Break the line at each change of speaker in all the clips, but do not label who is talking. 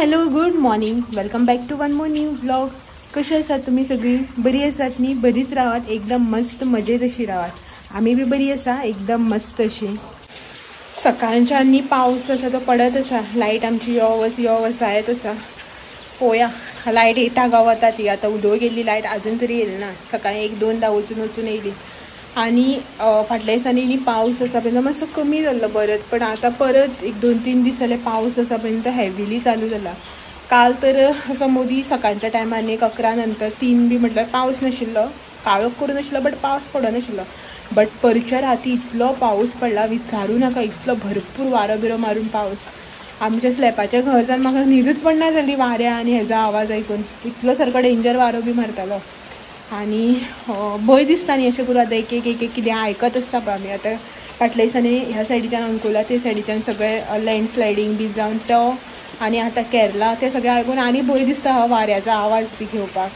Hello good morning, welcome back to one more new vlog. कशे आसात तुमी सगळी? बरी आसात न्ही? बरीच रावात, एकदम मस्त मजेत अशी रावात. आमी बी बरी आसा, एकदम मस्त अशी. सकाळच्यान न्ही पावस आसा तो पडत आसा. लायट आमची यो वच यो वच जायत आसा. पळोवया लायट येता गाव वता ती. आतां उदो गेल्ली लायट अजून तरी येयली ना. सकाळी एक दोनदा वचून वचून येयली. आनी फाटल्या दिसांनी न्ही पावस आसा पळय मातसो कमी जाल्लो परत, पण आतां परत एक दोन तीन दीस जाले पावस आसा पळय तो हेविली चालू जाला. काल तर असो मदीं सकाळच्या टायमार एक 11 नंतर 3 बी म्हटल्यार पावस नाशिल्लो, काळोख करून आशिल्लो, बट पावस पडनाशिल्लो. बट परच्या राती इतलो पावस पडला विचारू नाका, इतलो भरपूर वारो बिरो मारून पावस. आमच्या स्लॅपाच्या घर जावन म्हाका न्हिदूच पडना जाली वाऱ्या आनी हेजो आवाज आयकून. इतलो सारको डेंजर वारो बी मारतालो आनी भंय दिसता न्ही अशें करून. आतां एक एक एक कितें आयकत आसता पळय आमी. आतां फाटल्या दिसांनी ह्या सायडीच्यान अंकोला ते सायडीच्यान सगळें लँडस्लायडींग बी जावन तो, आनी आतां केरला ते सगळें आयकून आनी भंय दिसता हो वाऱ्याचो आवाज बी घेवपाक.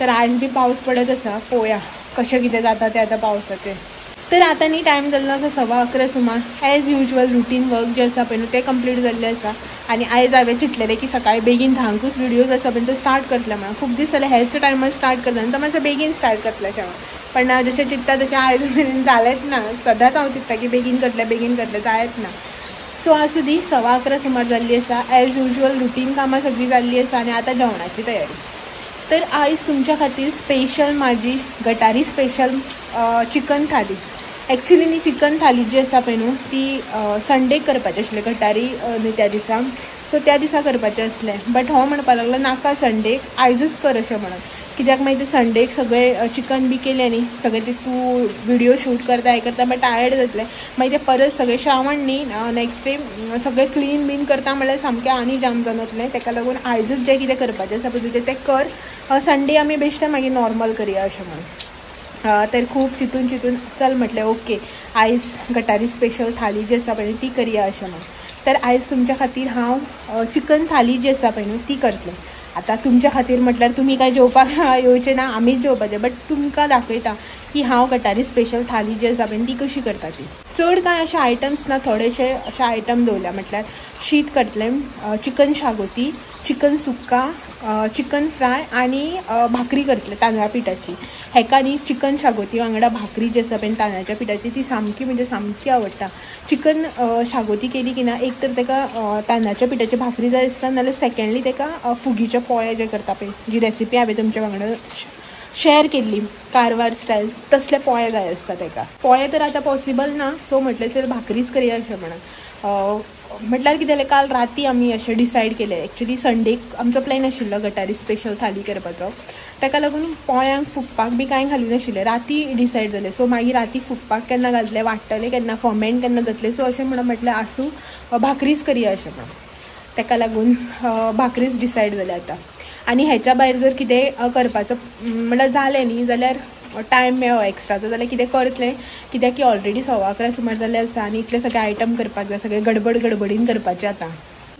तर आयज बी पावस पडत आसा, पळोवया कशें कितें जाता तें आतां पावसाचें. तर आतां न्ही टायम जाल्लो आसा 11:15 सुमार. एज युजल रुटीन वर्क जें आसा पळय न्हू तें कंप्लीट जाल्लें आसा. आनी आयज हांवें चिंतलेलें की सकाळी बेगीन 10ंकूच व्हिडियोज आसा पळय तो स्टार्ट करतलें म्हणून. खूब दीस जाले हेच टायमार स्टार्ट करता आनी तो मातसो बेगीन स्टार्ट करतलें अशें म्हणून. पण जशें चिंत्ता तशें आयज मेरेन जालेंच ना. सदांच हांव चिंत्ता की बेगीन करतलें बेगीन करतलें, जायत ना. सो आसूं दी, 11:15 सुमार जाल्ली आसा. एज युजल रुटीन कामां सगळीं जाल्लीं आसा आनी आतां जेवणाची तयारी. तर आयज तुमच्या खातीर स्पेशल म्हाजी गटारी स्पेशल चिकन थाली. एक्चुली न्ही चिकन थाली जी आसा पळय न्हू ती संडेक करपाचें आशिल्लें, गटारी न्ही त्या दिसा. सो त्या दिसा करपाचें आसलें, बट हो म्हणपाक लागलो नाका संडेक, आयजूच कर अशें म्हणून. कित्याक मागीर ते संडेक सगळें चिकन बी केलें न्ही, सगळें ते तूं व्हिडियो शूट करता हें करता मागीर टायर्ड जातलें. मागीर ते परत सगळें श्रावण न्ही नेक्स्ट डे सगळें क्लीन बीन करता म्हणल्यार सामकें आनी जाम जावन वतलें. तेका लागून आयजूच जें कितें करपाचें आसा पळय तुजें तें कर, संडे आमी बेश्टें मागीर नॉर्मल करया अशें म्हणून. तर खूब चिंतून चिंतून चल म्हटलें ओके आयज गटारी स्पेशल थाली जी आसा पळय ती करया अशें म्हणून. तर आयज तुमच्या खातीर हांव चिकन थाली जी आसा पळय न्हू ती करतलें. आतां तुमच्या खातीर म्हटल्यार तुमी काय जेवपाक येवचें ना, आमीच जेवपाचें, बट तुमकां दाखयता की हांव गटारी स्पेशल थाली जी आसा पळय ती कशी करता ती. चड कांय अशे आयटम्स ना, थोडेशे अशे आयटम दवरल्या. म्हटल्यार शीत करतलें, चिकन शागोती, चिकन सुक्का, चिकन फ्राय आनी भाकरी करतलें तांदळा पिठाची. हेका न्ही चिकन शागोती वांगडा भाकरी जी आसा पळय तांदळाच्या पिठाची ती सामकी म्हणजे सामकी आवडटा. चिकन शागोती केली की ना एक तर तेका तांदळाच्या पिठाची भाकरी जाय आसता, नाल्यार सेकेंडली तेका फुगीचे पोळे जे करता पळय, जी रेसिपी हांवें तुमच्या वांगडा शेअर केल्ली कारवार स्टायल, तसले पोळे जाय आसता तेका. पोळे तर आतां पॉसिबल ना, सो म्हटलें चल भाकरीच करया अशें म्हणून. म्हटल्यार कितें जालें, काल राती आमी अशें डिसायड केलें. एक्चुली संडेक आमचो प्लॅन आशिल्लो गटारी स्पेशल थाली करपाचो, ताका लागून पोळ्यांक फुगपाक बी कांय घालूं नाशिल्लें. राती डिसायड जालें. सो मागीर राती फुगपाक केन्ना घातलें, वाडटलें केन्ना, फर्मेंट केन्ना जातलें, सो अशें म्हणून म्हटलें आसूं भाकरीच करया अशें म्हणून. ताका लागून भाकरीच डिसायड जालें आतां. आनी हेच्या भायर जर कितें करपाचो म्हणल्यार जालें न्ही जाल्यार टायम मेळ्ळो एक्स्ट्राचो जाल्यार कितें करतलें, कित्याक की ऑलरेडी 11:15 सुमार जाल्लें आसा आनी इतले सगळे आयटम करपाक जाय, सगळे गडबड गडबडीन करपाचें. आतां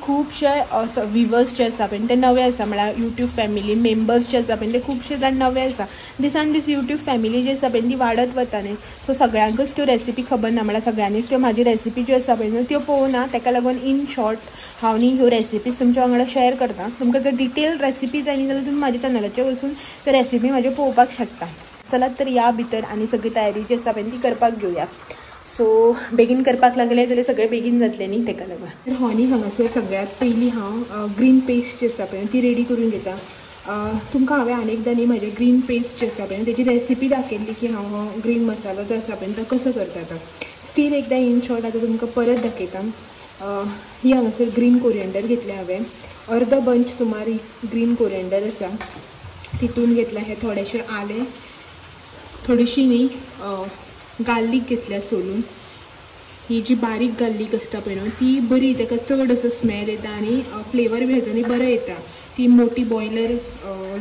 खुबशे विवर्स जे आसा पळय ते नवे आसा, म्हळ्यार यूट्यूब फॅमिली मेंबर्स जे आसा पळय ते खुबशे जाण नवे आसा. दिसान दीस यूट्यूब फॅमिली जी आसा पळय ती वाडत वता न्ही, सो सगळ्यांकूच त्यो रेसिपी खबर ना, म्हळ्यार सगळ्यांनीच त्यो म्हाजी रेसिपी ज्यो आसा पळय न्हू त्यो पळोवना. ताका लागून इन शॉर्ट हांव न्ही ह्यो रेसिपीज तुमच्या वांगडा शेअर करता. तुमकां जर डिटेल रेसिपी जाय न्ही जाल्यार तुमी म्हाज्या चॅनलाचेर वचून त्यो रेसिपी म्हाज्यो पळोवपाक शकता. चलात तर या भितर आनी सगळी तयारी जी आसा पळय ती करपाक घेवया. सो बेगीन करपाक लागले जाल्यार सगळें बेगीन जातलें न्ही, तेका लागून. तर हो न्ही हांगासर सगळ्यांत पयलीं हांव ग्रीन पेस्ट जी आसा पळय ती रेडी करून घेता. तुमकां हांवें आनी एकदां न्ही म्हाजे ग्रीन पेस्ट जी आसा पळय तेजी रेसिपी दाखयल्ली की हांव हो ग्रीन मसालो जो आसा पळय तो कसो करता तो. स्टील एकदां इन शॉर्ट आतां तुमकां परत दाखयता. ही हांगासर ग्रीन कोरियंडर घेतलें हांवें, अर्दो बंच सुमार ग्रीन कोरियंडर आसा तितून घेतलां. हें थोडेशें आलें, थोडीशी न्ही गार्लीक घेतल्या सोलून. ही जी बारीक गार्लीक आसता पळय न्हू ती बरी, ताका चड असो स्मेल येता आनी फ्लेवर बी हेजो न्ही बरो येता. ती मोठी बॉयलर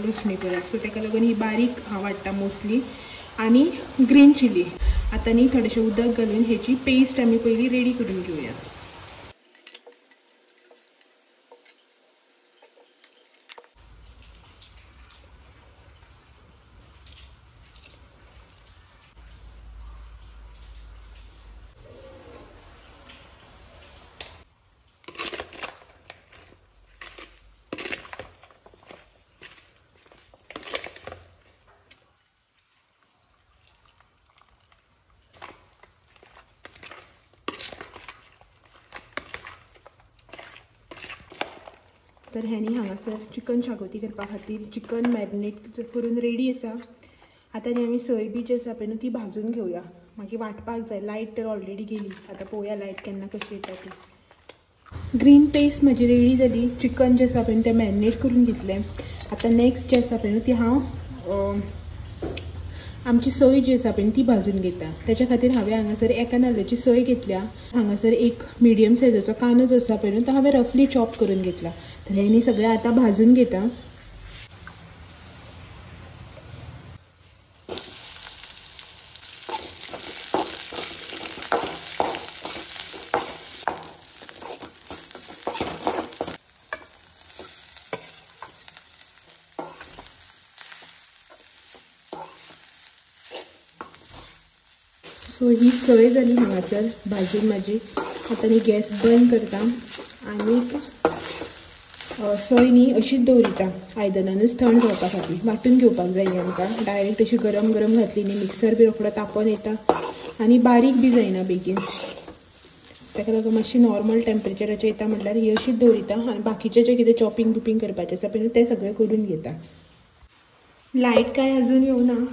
लसणी परस, सो ताका लागून ही बारीक हांव हाडटा मोस्टली. आनी ग्रीन चिली. आतां न्ही थोडेशें उदक घालून हेची पेस्ट आमी पयलीं रेडी करून घेवया. तर ह्यांनी हांगासर चिकन शागोती करपा खातीर चिकन मॅरिनेट करून रेडी आसा. आतां न्ही आमी सय बी जी आसा पळय न्हू ती भाजून घेवया. मागीर वांटपाक जाय. लायट तर ऑलरेडी गेली. आतां पळोवया लायट केन्ना कशी येता ती. ग्रीन पेस्ट म्हजी रेडी जाली. चिकन जें आसा पळय तें मॅरिनेट करून घेतलें. आतां नेक्स्ट जें आसा पळय न्हू ती हांव आमची सय जी आसा पळय ती भाजून घेता. त्याच्या खातीर हांवें हांगासर एका नाल्लाची सय घेतल्या. हांगासर एक मिडियम सायजाचो कांदो जो आसा पळय न्हू तो हांवें रफली चॉप करून घेतला. तर हें न्ही सगळें आतां भाजून घेता. सो ही सय जाली हांगासर भाजून म्हाजी. आतां न्ही गॅस बंद करता आनीक सय न्ही अशीच दवरिता आयदनानूच थंड जावपा खातीर. वांटून घेवपाक जाय न्ही आमकां. डायरेक्ट अशी गरम गरम घातली न्ही मिक्सर बी रोखडो तापोन येता आनी बारीक बी जायना बेगीन. ताका लागून मातशी नॉर्मल टेम्परेचराचेर येता म्हटल्यार ही अशीच दवरिता आनी बाकीचें जें कितें चॉपिंग बिपिंग करपाचें आसा पळय तें सगळें करून घेता. लायट कांय अजून येवना.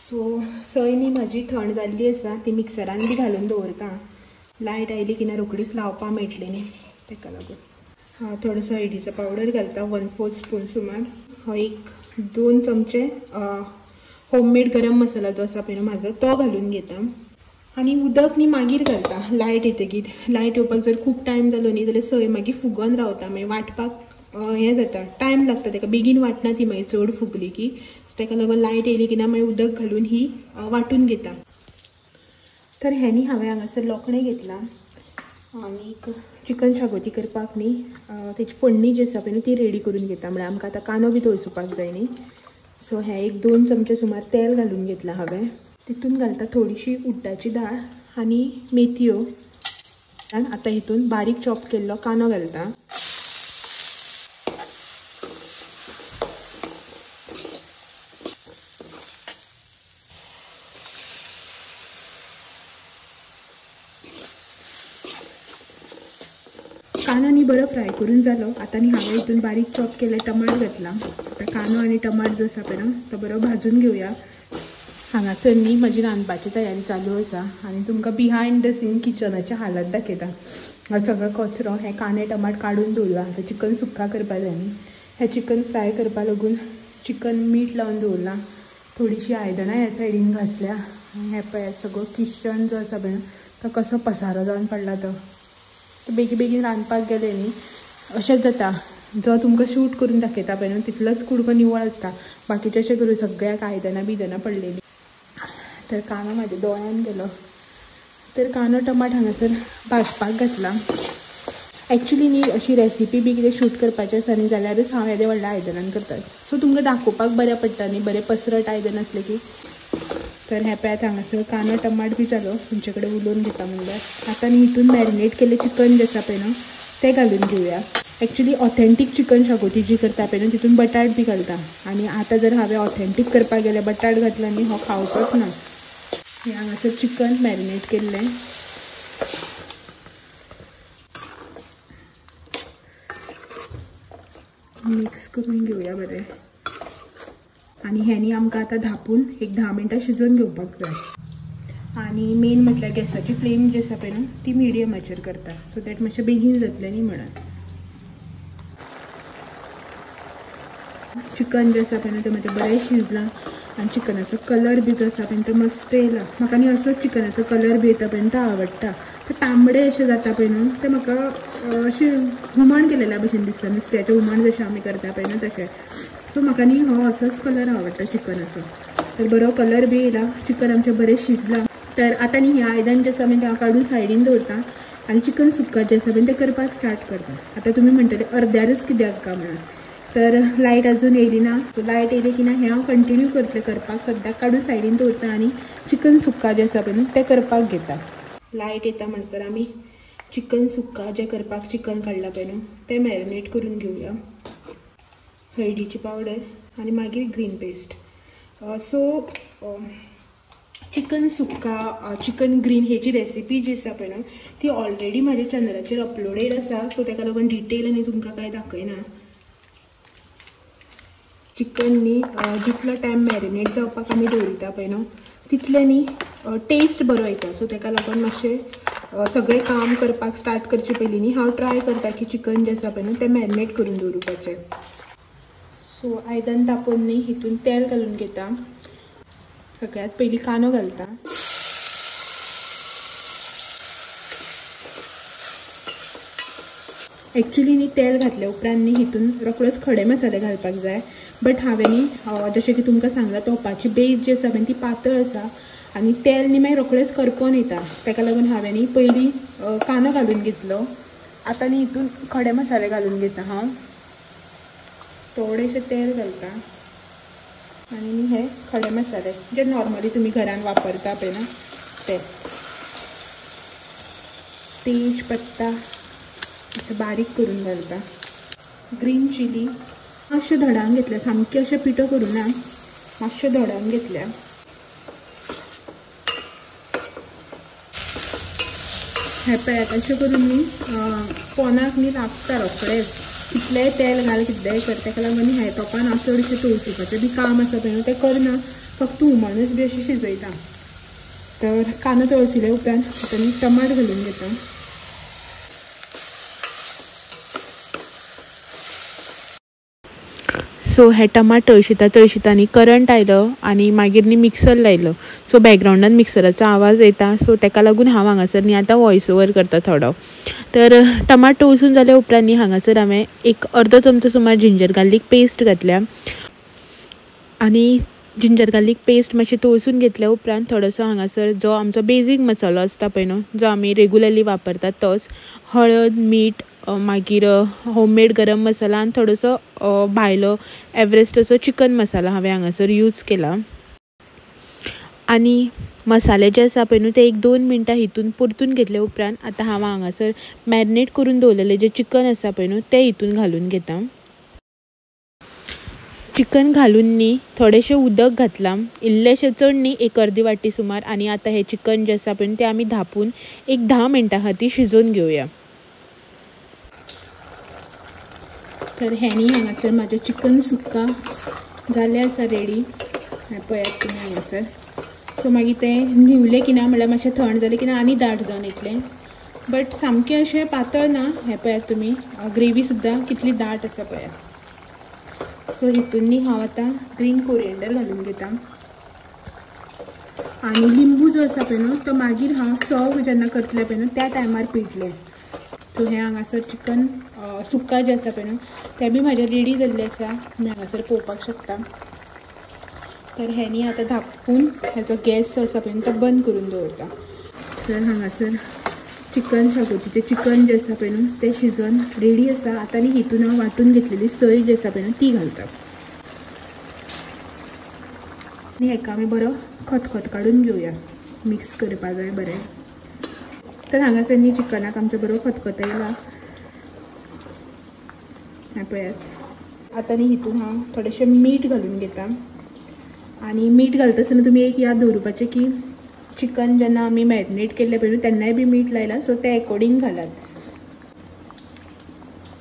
सो सय न्ही म्हाजी थंड जाल्ली आसा ती मिक्सरान बी घालून दवरता. लायट आयली की ना रोखडीच लावपाक मेळटली न्ही ताका लागून. हांव थोडोसो हळदीचो पावडर घालता 1/4 स्पून सुमार. हो एक 2 चमचे होममेड गरम मसाला जो आसा पळय म्हाजो तो घालून घेता. आनी उदक न्ही मागीर घालता लायट येतकीर. लायट येवपाक जर खूब टायम जालो न्ही जाल्यार सय मागीर फुगोन रावता. मागीर वांटपाक हें जाता, टायम लागता ताका, बेगीन वांटना ती मागीर चड फुगली की. ताका लागून लायट येयली की ना मागीर उदक घालून ही वांटून घेता. तर ह्यांनी हांवें हांगासर लोकणें घेतलां आनीक चिकन शागोती करपाक न्ही तेची फोडणी जी आसा पळय न्हू ती रेडी करून घेता. म्हळ्यार आमकां आतां कांदो बी तळसुपाक जाय न्ही. सो हें एक 2 चमचे सुमार तेल घालून घेतलां हांवें. तितून घालता थोडीशी उड्डाची दाळ आनी मेथयो. आतां हितून बारीक चॉप केल्लो कांदो घालता. कांदो न्ही बरो फ्राय करून जालो. आतां न्ही हांवें हितून बारीक चॉप केल्ले टमाट घातला. आतां कांदो आनी टमाट जो आसा पळय न्हू तो बरो भाजून घेवया. हांगासर न्ही म्हजी रांदपाची तयारी चालू आसा आनी तुमकां बिहायंड the scene किचनाची हालत दाखयता. सगळो कचरो हे कांदे टमाट काडून दवरला. आतां चिकन सुक्का करपा जाय न्ही. हें चिकन फ्राय करपा लागून चिकन मीठ लावन दवरलां. थोडीशी आयदनां ह्या सायडीन घासल्या. हें पळय सगळो किचन जो आसा पळय तो कसो पसारो जावन पडला. तो बेगीन बेगीन रांदपाक गेले न्ही अशेंच जाता. जो तुमकां शूट करून दाखयता पळय न्हू तितलोच कुडको निवळ आसता. बाकीचें अशें करून सगळ्याक आयदनां बिदनां पडलेलीं. तर कांदो म्हाज्या दोळ्यान गेलो. तर कांदो टमाट हांगासर भाजपाक घातला. एक्चुली न्ही अशी रेसिपी बी कितें शूट करपाचें आसा न्ही जाल्यारच हांव येदें व्हडल्या आयदनान करता. सो तुमकां दाखोवपाक बरें पडटा न्ही, बरें पसरट आयदन आसलें की. तर हें पळयात हांगासर कांदो टमाट बी जालो. तुमचे कडेन उलोवन घेता म्हणल्यार. आतां न्ही हितून मॅरिनेट केल्लें चिकन जें आसा पळय न्हू तें घालून घेवया. एक्चुली ऑथेंटीक चिकन शागोती जी करता पळय न्हू तितून बटाट बी घालता. आनी आतां जर हांवें ऑथेंटीक करपाक गेल्यार बटाट घातला न्ही हो खावचोच ना. हें हांगासर चिकन मॅरिनेट केल्लें. मिक्स करून घेवया बरें. आनी ह्यांनी आमकां आतां धापून एक 10 मिनटां शिजोवन घेवपाक जाय. आनी मेन म्हटल्यार गॅसाची फ्लेम जी आसा पळय न्हू ती मिडियमाचेर करता. सो that मातशें बेगीन जातलें न्ही म्हणून. चिकन जें आसा पळय न्हू तें मातशें बरें शिजलां आनी चिकनाचो कलर बी जो आसा पळय तो मस्त येयला. म्हाका न्ही असोच चिकनाचो कलर बी येता पळय तो आवडटा. ते तांबडे अशें जाता पळय न्हू तें म्हाका अशें हुमण केलेल्या भशेन दिसता. नुस्त्याचें हुमण जशें आमी करता पळय न्हू तशें. सो म्हाका न्ही हो असोच कलर आवडटा चिकनाचो. तर बरो कलर बी येयला. चिकन आमचें बरें शिजलां. तर आतां न्ही हें आयदन जें आसा तें हांव काडून सायडीन दवरता आनी चिकन सुक्का जें आसा पळय तें करपाक स्टार्ट करता. आतां तुमी म्हणटले अर्द्यारच कित्याक काय म्हणून. तर लायट अजून येयली ना. लायट येयली की ना हें हांव कंटिन्यू करतलें करपाक. सद्याक काडून सायडीन दवरता आनी चिकन सुक्का जें आसा पळय तें करपाक घेता. लायट येता म्हणसर आमी चिकन सुक्का जें करपाक चिकन काडलां पळय न्हू तें मॅरिनेट करून घेवया. हळदीची पावडर आनी मागीर ग्रीन पेस्ट. सो चिकन सुक्का, चिकन ग्रीन हेची रेसिपी जी आसा पळय न्हू ती ऑलरेडी म्हाज्या चॅनलाचेर अपलोडेड आसा. सो ताका लागून डिटेल आनी तुमकां कांय दाखयना. चिकन न्ही जितलो टायम मॅरिनेट जावपाक आमी दवरिता पळय न्हू तितलें न्ही टेस्ट बरो येता. सो ताका लागून मातशें सगळें काम करपाक स्टार्ट करचे पयलीं न्ही हांव ट्राय करता की चिकन जें आसा पळय न्हू तें मॅरिनेट करून दवरुपाचें. सो आयदन तापोवन न्ही हितून तेल घालून घेता. सगळ्यात पयलीं कांदो घालता. एक्चुली न्ही तेल घातल्या उपरांत न्ही हितून रोखडोच खडे मसाले घालपाक जाय, बट हांवें न्ही जशें की तुमकां सांगलां तोपाची बेज जी आसा ती पातळ आसा आनी तेल न्ही मागीर रोखडेंच करपोन येता, ताका लागून हांवें न्ही पयलीं कांदो घालून घेतलो. आतां न्ही हितून खडे मसाले घालून घेता हांव. थोडेशें तेल घालता आनी न्ही हे खडे मसाले जे नॉर्मली तुमी घरान वापरता पळय ना ते, तेज पत्ता अशें बारीक करून घालता, ग्रीन चिली मातशें धडावन घेतल्या, सामकें अशें पिठो करूं ना, मातशें धडावन घेतल्या. हें पळयात अशें करून न्ही पोनाक न्ही लागता रोखडेंच, कितलेंय तेल घाल कितलेंय कर, ताका लागून न्ही हें तोपान हांव चडशें तळसुपाचें बी काम आसा पळय न्हू तें करना, फक्त हुमणूच बी अशें शिजयता. तर कांदो तळसिल्या उपरांत आतां न्ही टमाट घालून घेता. सो हे टमाट तळशिता तळशिता न्ही करंट आयलो आनी मागीर न्ही मिक्सर लायलो. सो बॅकग्रावंडान मिक्सराचो आवाज येता, सो ताका लागून हांव हांगासर न्ही आतां वॉयस ओवर करता थोडो. तर टमाट तळसून जाल्या उपरांत न्ही हांगासर हांवें एक अर्दो चमचो सुमार जिंजर गार्लीक पेस्ट घातल्या आनी जिंजर गार्लीक पेस्ट मातशी तळसून घेतल्या उपरांत थोडोसो हांगासर जो आमचो बेजीक मसालो आसता पळय न्हू जो आमी रेगुलरली वापरतात तोच, हळद, मीठ, मागीर होममेड गरम मसाला आनी थोडोसो भायलो एवरेस्टाचो चिकन मसाला हांवें हांगासर यूज केला. आनी मसाले जे आसा पळय न्हू ते एक 2 मिनटां हितून परतून घेतले उपरांत आतां हांव हांगासर मॅरिनेट करून दवरलेलें जें चिकन आसा पळय न्हू तें हितून घालून घेता. चिकन घालून न्ही थोडेशें उदक घातलां, इल्लेशें चड न्ही, एक अर्दी वाटी सुमार. आनी आतां हें चिकन जें आसा पळय न्हू तें आमी धांपून एक 10 मिनटां खातीर शिजोवन घेवया. तर हें न्ही हांगासर म्हाजें चिकन सुक्का जालें आसा रेडी. हें पळयात तुमी हांगासर. सो मागीर तें न्हिवलें की ना म्हणल्यार मातशें थंड जालें की ना आनी दाट जावन येतलें, बट सामकें अशें पातळ ना. हें पळयात तुमी ग्रेवी सुद्दां कितली दाट आसा पळयात. सो हितून न्ही हांव आतां ग्रीन कोरिएंडर घालून घेता आनी लिंबू जो आसा पळय न्हू तो मागीर हांव सर्व जेन्ना करतलें पळय न्हू त्या टायमार पिळटलें. सो हें हांगासर चिकन सुक्का जें आसा पळय न्हू तें बी म्हाजें रेडी जाल्लें आसा, तुमी हांगासर पळोवपाक शकता. तर हें न्ही आतां धांपून हेचो गॅस जो आसा पळय न्हू तो बंद करून दवरता. तर हांगासर चिकन शागोतीचें चिकन जें आसा पळय न्हू तें शिजोवन रेडी आसा. आतां न्ही हितून हांव वांटून घेतलेली सोय जी आसा पळय न्हू ती घालता आनी हेका आमी बरो खतखत काडून घेवया, मिक्स करपा जाय बरें. तर हांगासर न्ही चिकनाक आमचें बरो खतखत येयला, हें पळयात. आतां न्ही हितून हांव थोडेशें मीठ घालून घेता आनी मीठ घालता आसतना तुमी एक याद दवरुपाचें की चिकन जेन्ना आमी मॅरिनेट केल्लें पळय न्हू तेन्नाय बी मीठ लायलां, सो तें एकॉर्डिंग घालात.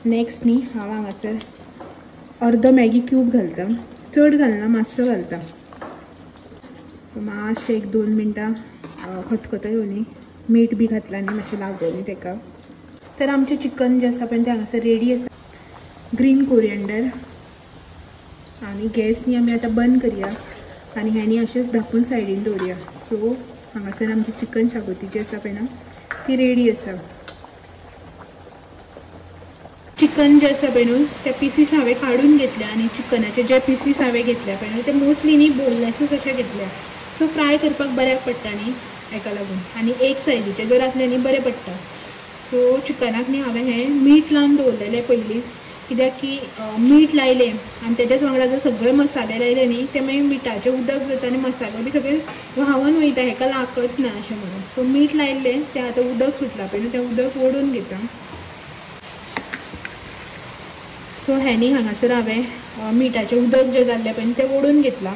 नेक्स्ट न्ही हांव हांगासर अर्दो मॅगी क्यूब घालता, चड घालना, मातसो घालता. सो मातशें एक 2 मिनटां खतखतो येवनी, मीठ बी घातलां न्ही मातशें लागोनी ताका. तर आमचें चिकन जें आसा पळय तें हांगासर रेडी आसा. ग्रीन कोरिएंडर आनी गॅस न्ही आमी आतां बंद करया आनी हें न्ही अशेंच धांपून सायडीन दवरुया. सो हांगासर आमची चिकन शागोती जी आसा पळय ना ती रेडी आसा. चिकन जें आसा पळय न्हू ते पिसीस हांवें काडून घेतल्या आनी चिकनाचे जे पिसीस हांवें घेतल्या पळय न्हू ते मोस्टली न्ही बोनलेसूच अशे घेतल्या. सो फ्राय करपाक बऱ्याक पडटा न्ही हेका लागून, आनी एक सायडीचे जर आसले न्ही बरें पडटा. सो चिकनाक न्ही हांवें हें मीठ लावन दवरलेलें पयलीं, कित्याक की मीठ लायलें आनी तेज्याच वांगडा जर सगळे मसाले लायले न्ही ते मागीर मिठाचें उदक जाता आनी मसालो बी सगळे व्हांवन वयता, हेका लागत ना अशें म्हणून. सो मीठ लायिल्लें तें आतां उदक सुटलां पळय न्हू तें उदक ओडून घेता. सो हें न्ही हांगासर हांवें मिठाचें उदक जें जाल्लें पळय न्हू तें ओडून घेतलां.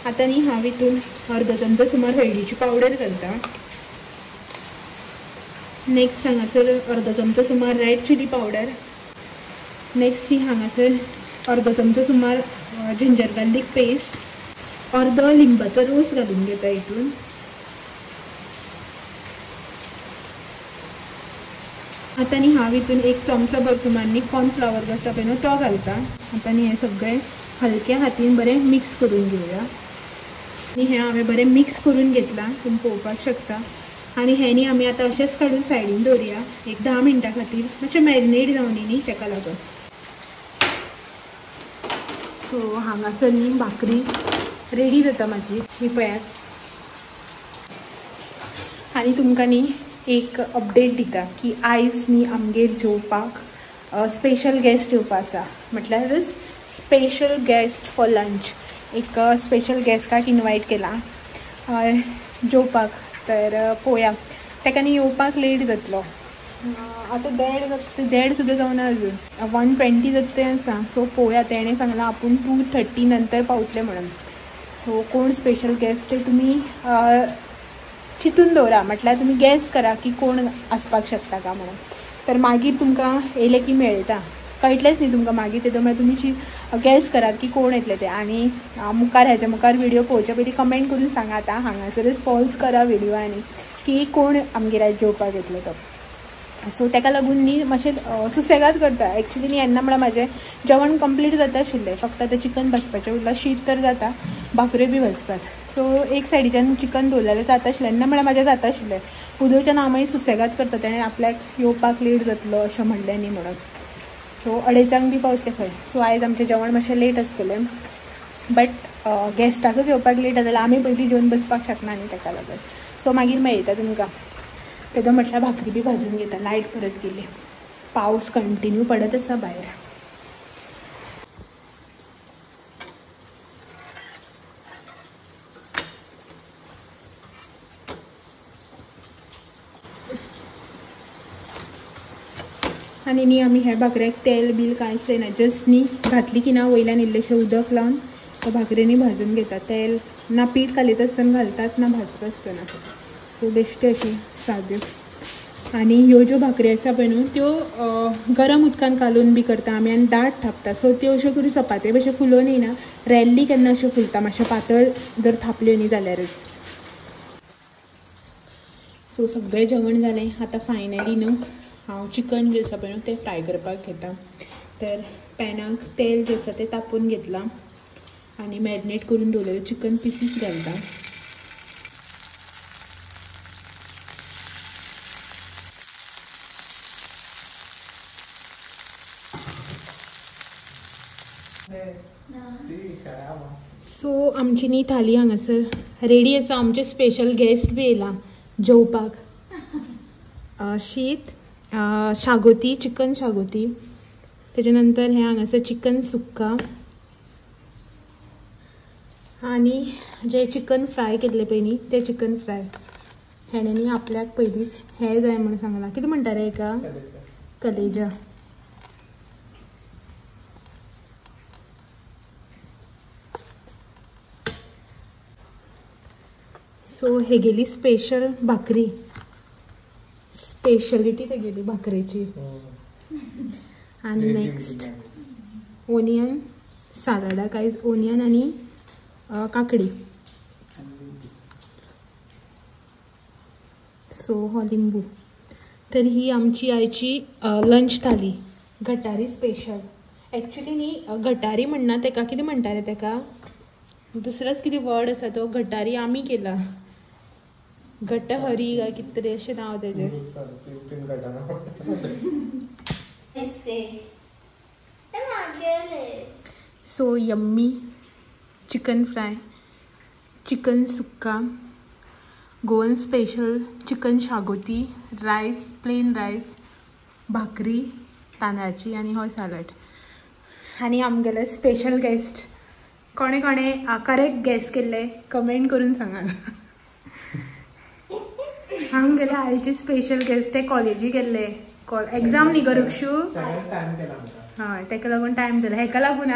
आतां न्ही हांव हितून अर्दो चमचो सुमार हळदीची पावडर घालता. नेक्स्ट हांगासर अर्दो चमचो सुमार रेड चिली पावडर. नेक्स्ट ही हांगासर अर्दो चमचो सुमार जिंजर गार्लिक पेस्ट, अर्दो लिंबाचो रोस घालून घेता हितून. आतां न्ही हांव हितून एक चमचो भर सुमार न्ही कॉर्नफ्लावर आसा पळय न्हू तो घालता. आतां न्ही हें सगळें हलक्या हातीन बरें मिक्स करून घेवया. आनी हें हांवें बरें मिक्स करून घेतलां, तुमी पळोवपाक शकता. आनी हें न्ही आमी आतां अशेंच काडून सायडीन दवरुया एक 10 मिनटां खातीर, मातशें मॅरिनेट जावन न्ही तेका लागून. सो हांगासर न्ही भाकरी रेडी जाता म्हाजी, ही पळयात. आनी तुमकां न्ही एक अपडेट दिता की आयज न्ही आमगेर जेवपाक स्पेशल गेस्ट येवपा आसा, म्हटल्यारच स्पेशल गेस्ट फॉर लंच. एक स्पेशल गेस्टाक इनवायट केला जेवपाक. तर पळोवया ताका न्ही येवपाक लेट जातलो. आतां 1:30 जाता, 1:30 सुद्दां जावना अजून, 1:20 जाता तें आसा. सो पळोवया, तेणें सांगलां आपूण 2:30 नंतर पावतलें म्हणून. सो कोण स्पेशल गेस्ट ते तुमी चिंतून दवरा, म्हटल्यार तुमी गॅस करा की कोण आसपाक शकता का म्हणून. तर मागीर तुमकां येयलें की मेळटा, कळटलेंच न्ही तुमकां मागीर. तेदो म्हळ्यार तुमी गॅस करात की कोण येतले ते. आनी मुखार हेच्या मुखार व्हिडिओ पळोवचे पयलीं कमेंट करून सांगा. आतां हांगासरच पॉज करा व्हिडिओ आनी की कोण आमगेर आयज जेवपाक येतलो तो. सो ताका लागून न्ही मातशें सुसेगाद करता. एक्चुली न्ही येन्ना म्हळ्यार म्हाजें जेवण कंप्लीट जाता आशिल्लें, फक्त आतां चिकन भाजपाचें उरलां, शीत तर जाता, भाकऱ्यो बी भाजतात. सो एक सायडीच्यान चिकन दवरलें जाल्यार जाता आशिल्लें, येन्ना म्हळ्यार म्हाजें जाता आशिल्लें. उदोवच्यान हांव मागीर सुसेगाद करता, तेणें आपल्याक येवपाक लेट जातलो अशें म्हणलें न्ही म्हणून. सो 2:30 बी पावतलें खंय. सो आयज आमचें जेवण मातशें लेट आसतलें, बट गेस्टाकच येवपाक लेट जाल्यार आमी पयलीं जेवन बसपाक शकना न्ही ताका लागून. सो मागीर मेळटा तुमकां. तेदो म्हटल्यार भाकरी बी भाजून घेता. लायट परत गेली, पावस कंटिन्यू पडत आसा भायर. आनी न्ही आमी ह्या भाकऱ्याक तेल बील कांयच लायना, जस्ट न्ही घातली की ना वयल्यान इल्लेशें उदक लावन त्या भाकऱ्यांनी भाजून घेता. तेल ना पीठ घालीत आसतना घालतात ना भाजता आसतना. सो बेश्टे अशी साद्यो. आनी ह्यो ज्यो भाकरी आसा पळय न्हू त्यो गरम उदकान कालोवन बी करता आमी आनी दाट थापता. सो त्यो अश्यो करून चपाते भशेन फुलोवन येयना, रेल्ली केन्ना अश्यो फुलता मातशें पातळ जर थापल्यो न्ही जाल्यारच. सो सगळें जेवण जालें. आतां फायनली न्हू हांव चिकन जें आसा पळय न्हू तें फ्राय करपाक घेता. तर पॅनाक तेल जें आसा तें तापोवन घेतलां आनी मॅरिनेट करून दवरलेलें चिकन पिसीस घालता. सो आमची न्ही थाली हांगासर रेडी आसा. आमचे स्पेशल गेस्ट बी येयला जेवपाक. शीत, शागोती, चिकन शागोती, तेच्या नंतर हें हांगासर चिकन सुक्का आनी जे चिकन फ्राय केल्ले पळय न्ही ते चिकन फ्राय. हेणें न्ही आपल्याक पयलींच हें जाय म्हणून सांगलां. कितें म्हणटा रे हेका? कलेजा. सो हेगेली स्पेशल भाकरी, स्पेशलिटी तेगेली भाकरेची. आनी नेक्स्ट ओनियन सालाडाक आयज ओनियन आनी काकडी. सो हो लिंबू. तर ही आमची आयची लंच थाली, गटारी स्पेशल. एक्चुली न्ही गटारी म्हणना तेका, कितें म्हणटा रे तेका, दुसरोच कितें वर्ड आसा तो. गटारी आमी केला, गटहरी काय कितें तरी अशें नांव तेजें. So yummy chicken fry, chicken sukka, Goan special chicken xacuti, rice, plain rice, भाकरी तांदळाची आनी हो सालड. आनी आमगेले स्पेशल गेस्ट कोणे कोणे करेक्ट गेस केल्ले कमेंट करून सांगात. आमगेले आयचे स्पेशल गेस्ट ते कॉलेजी गेल्ले, कॉल एग्जाम न्ही गो रक्षू. हय तेका लागून टायम जाला. हेका लागून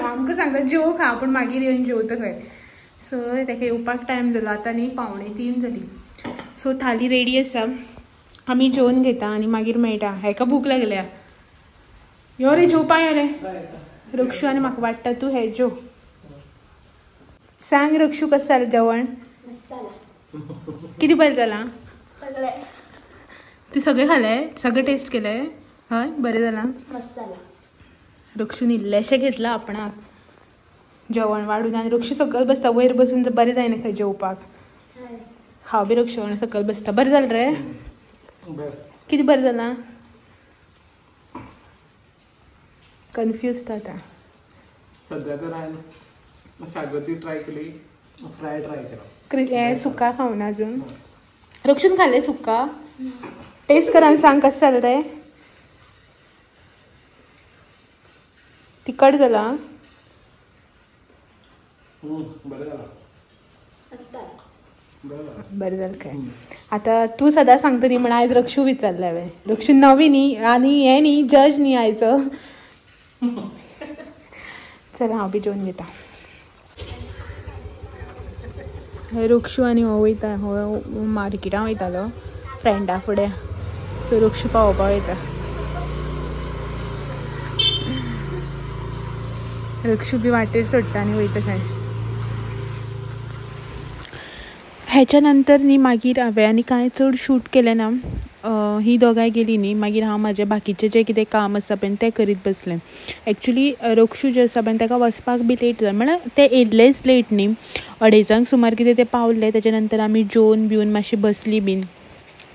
आमकां सांगता जेव खा पूण मागीर येवन जेवता खंय. सो तेका येवपाक टायम जालो. आतां न्ही 2:45 जाली. सो थाली रेडी आसा, आमी जेवन घेता आनी मागीर मेळटा. हेका भूक लागल्या. यो रे जेवपा यो रे रक्षू आनी म्हाका वाडटा तूं हे जेव. सांग रक्षू कसं जालें जेवण? कितें बरें जालां? तूं सगळें खालें? सगळें टेस्ट केलें? हय बरें जालां. रक्षून इल्लेशें घेतलां आपणाक जेवण वाडून आनी रक्षू सकयल बसता. वयर बसून बरें जायना खंय जेवपाक. हांव बी रक्षू वांगडा सकयल बसता. बरें जालें रे? कितें बरें जालां? कन्फ्यूज जाता
सध्या. तर हांवें शागोती ट्राय केली, फ्राय ट्राय केला.
सुका खावना अजून. रक्षून खाल्लें सुका? टेस्ट कर आनी सांग कसं जालें तें. तिखट जालां?
बरें जालां.
बरें जालें काय. आतां तूं सदां सांगता न्ही म्हण आयज रक्षू विचारलें हांवें. रक्षू नवी न्ही आनी हें न्ही जज न्ही आयचो. चल हांव बी जेवन घेता. रक्षू आनी हो वयता, हो मार्केटान वयतालो फ्रेंडा फुडें. सो रक्षू पावोवपाक वयता. रक्षू बी वाटेर सोडटा आनी वयता खंय. हेच्या नंतर न्ही मागीर हांवें आनी कांय चड शूट केलें ना. ही दोगांय गेली न्ही मागीर हांव म्हाजें बाकीचें जें कितें काम आसा पळय तें करीत बसलें. एक्चुली रक्षू जें आसा पळय ताका वचपाक बी लेट जालें. म्हळ्यार तें येयल्लेंच लेट न्ही, 2:30 सुमार कितें तें पावलें. तेच्या नंतर आमी जेवन बिवन मातशी बसली बीन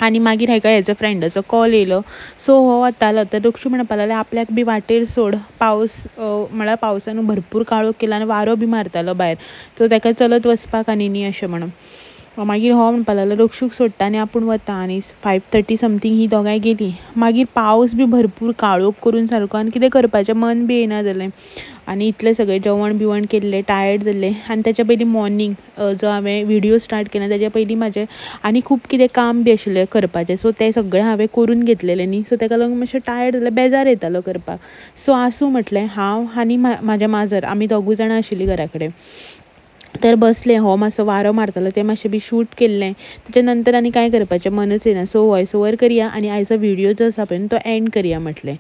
आनी मागीर हेका हेजो फ्रेंडाचो कॉल येयलो. सो हो वतालो तर रक्षू म्हणपाक लागलो आपल्याक बी वाटेर सोड, पावस म्हळ्यार पावसान भरपूर काळोख केला आनी वारो बी मारतालो भायर, सो ताका चलत वचपाक आनी न्ही अशें म्हणून. मागीर हो म्हणपाक लागलो रक्षूक सोडटा आनी आपूण वता. आनी 5:30 समथींग ही दोगांय गेली. मागीर पावस बी भरपूर काळोख करून सारको आनी कितें करपाचें मन बी येना जालें. आनी इतलें सगळें जेवण बिवण केल्लें, टायर्ड जाल्लें. आनी तेच्या पयलीं मॉर्निंग जो हांवें व्हिडियो स्टार्ट केला तेच्या पयलीं म्हाजें आनी खूब कितें काम बी आशिल्लें करपाचें. सो तें सगळें हांवें करून घेतलेलें न्ही. सो तेका लागून मातशें टायर्ड जालें, बेजार येतालो करपाक. सो आसूं म्हटलें, हांव आनी म्हाजें माजर आमी दोगूय जाणां आशिल्लीं घरा कडेन. तर बसलें, हो मातसो वारो मारतालो तें मातशें बी शूट केल्लें. तेच्या नंतर आनी कांय करपाचें मनच येना. सो वॉयस ओवर करया आनी आयचो व्हिडियो जो आसा पळय तो एंड करया म्हटलें.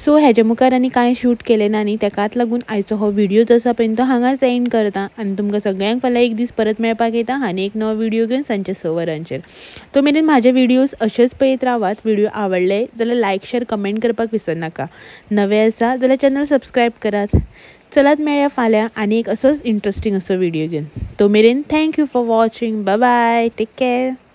सो हेजे मुखार आनी कांय शूट केलें ना न्ही, तेकाच लागून आयचो हो व्हिडियो जो आसा पळय तो हांगाच एंड करता. आनी तुमकां सगळ्यांक फाल्यां एक दीस परत मेळपाक येता आनी एक नवो व्हिडियो घेवन सांजचे 6 वरांचेर. तो मेरेन म्हाजे व्हिडियोज अशेच पळयत रावात. व्हिडियो आवडले जाल्यार लायक शेर कमेंट करपाक विसरनाका. नवे आसा जाल्यार चॅनल सबस्क्रायब करात. चलात मेळया फाल्यां आनी एक असोच इंट्रस्टींग असो व्हिडियो घेवन. तो मेरेन thank you for watching. Bye bye, take care.